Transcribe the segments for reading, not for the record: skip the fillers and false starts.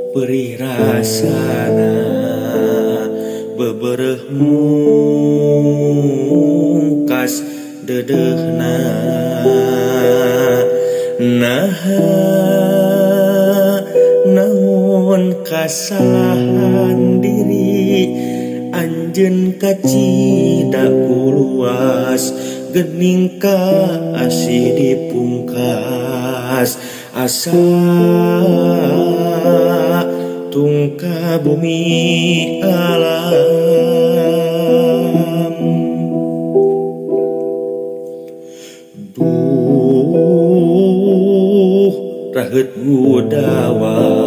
Perih rasana bebereh mungkas dedehna naha naon kasalahan diri anjeun kacida kuluas gening ka asih dipungkas asa tungka bumi alam. Duh raheut gudawang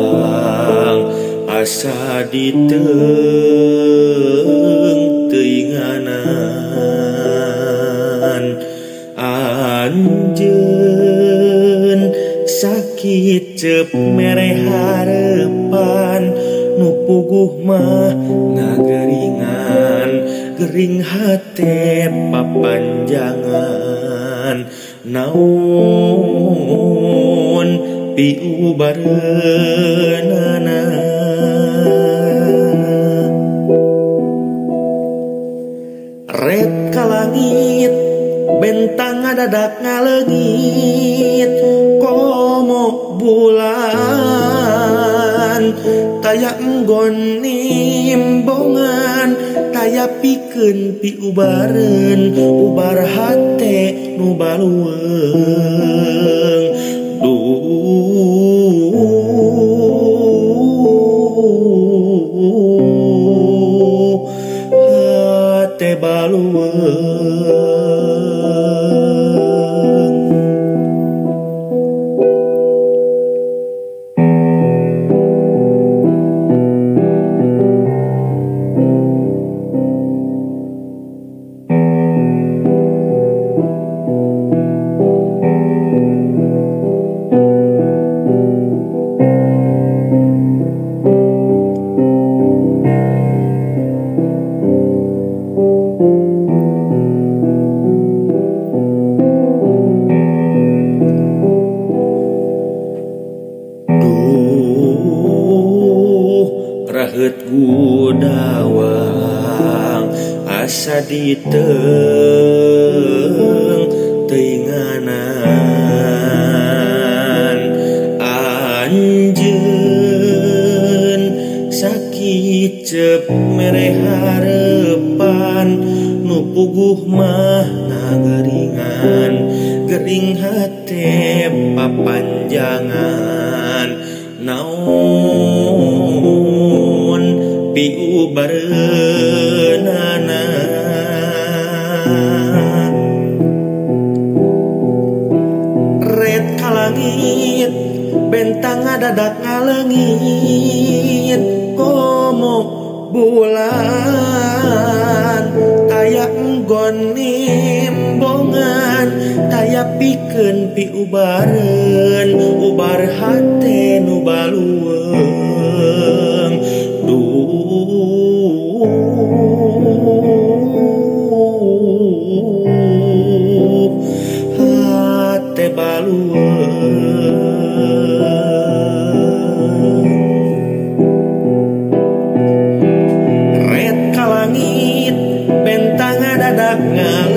asa diteung-teuinganan anjeun sakit cep mere harepan nu puguh mah ngageringan gering hate papanjangan naon piubareunana. Ret ka langit bentang ngadadak ngaleungit komo bulan taya enggon nimbongan taya pikeun piubareun ubar hate nu baluweung. Duh hate baluweung. Raheut gudawang asa diteung-teuinganan anjeun sakit cep mere harepan nu puguh mah ngageringan gering hate papanjangan naon piubareunana. Ret ka langit bentang ngadadak ngaleungit komo bulan taya enggon nimbongan taya pikeun piubareun ubar hate nu baluweung. Duh hate baluweung. Ret ka langit bentang ngadadak ngaleungit